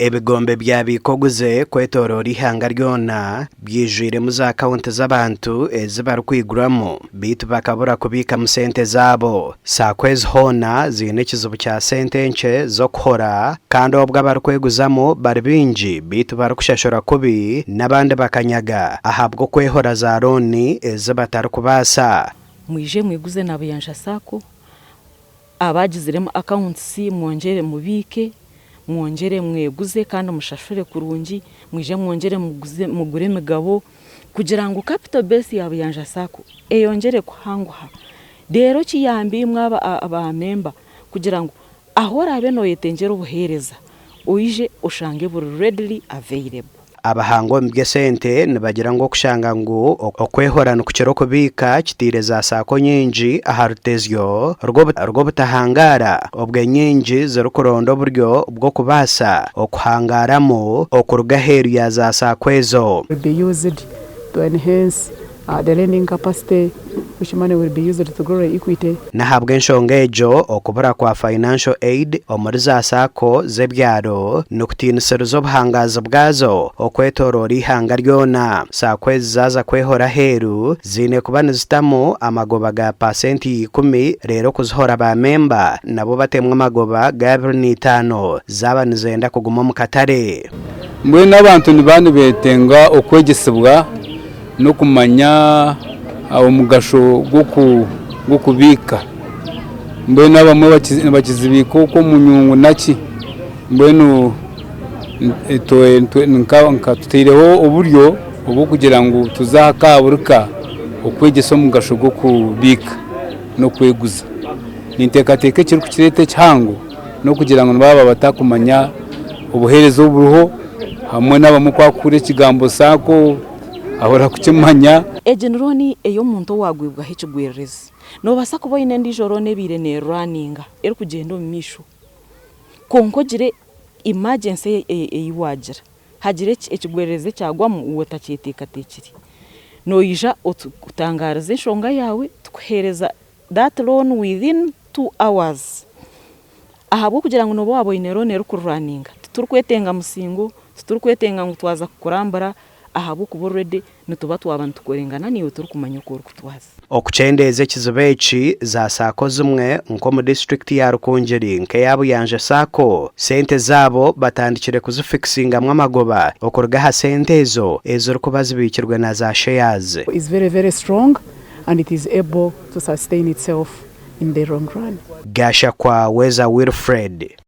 Ebigombe bya biikoguze kwetooroora eihanga ryona byijwiremu za akawunti z'abantu ezi barikwiguramu beitu bakabura kubiikamu sente zaabo. Saako ezi hoona ziine ekizibu kya sente nkye z'okuhora kandi obwo abarikweguzamu bari baingi beitu barikushashura kubi n'abandi bakanyaga ahabw'okwehora za looni ezi batarikubaasa. Mwije mwiguze na Buyanja Sacco. Abagiziremu accounts mwongyere mubiike, mwongyere mweguze kandi mushashure kurungi, mwije mwongyere mugure emigabo kugira ngu capital base ya Buyanja Sacco eyongyere kuhanguha reero kiyambe imwe aba member kugira ngu ahu oraabe noyetengyera obuheereza oije oshange buri readily available. Abahanga omu by'esente nibagira ngu okushanga ngu okwehora nikukira okubiika kitaire za saako nyingi aha rutezyo rw'obutahangaara obwo enyingi zirikuronda oburyo bw'okubaasa okuhangaaramu okuruga aheeru ya za saako ezo. Will be used to enhance the lending capacity which money will be used to grow the equity. N'ahabw'enshonga egyo, okubura kwa Financial Aid omuri za Sacco z'ebyaro nikutiinisiriza obuhangaazi bwazo okwetoroora eihanga ryona. Sacco ezi zaaza kwehora aheeru, ziine kuba nizitamu amagoba ga paasenti ikumi reero kuzihora ba memba nabo batemu amagoba ga 25 zaaba nizenda kuguma omu katare. Mbwenu abantu nibaba nibetenga okwegyesibwa n'okumanya omugasho gw'okubiika. Mbwenu abamwe nibakizibiika okwo omu nyungu naki. Mbwenu nka tutaireho oburyo obw'okugira ngu tuze aha ka buri ka okwegyesa omugasho gw'okubiika n'okweguza. Ninteekateeka ekirikukireeta ekihango n'okugira ngu nibaba batakumanya obuheereza oburiho hamwe n'abamwe ku arikuhurira ekigambo saako ahurira kukimanya. Egi ni looni ey'omuntu owaagwibwaho ekigwererezi. Noobaasa kuba oine endiijo looni ebaire neerwaninga erikugyenda omu maisho kwonka ogire emergency ei waagira, hagire ekigwererezi ekyagwamu iwe otakyeteekateekire. Noija otutangaarize enshonga yaawe tukuheereza that loan within two hours. Ahabw'okugira ngu nooba waaba oine looni erikurwaninga, titurikwetenga musingo, titurikwetenga ngu twaza kukurambura ahabw'okuba already nituba twaba nitukorengana naiwe turikumanya oku orikutwaza. Okukyendeeza ekizibu eki, za saako zimwe nk'omu disiturikiti ya Rukungiri nk'eya Buyanja Sacco, sente zaabo batandikire kuzifikisingamu amagoba okuruga aha sente ezo ezirikuba zibiikirwe na za shares. Is very very strong and it is able to sustain itself in the long run. Gashakwa Weza Wilfred.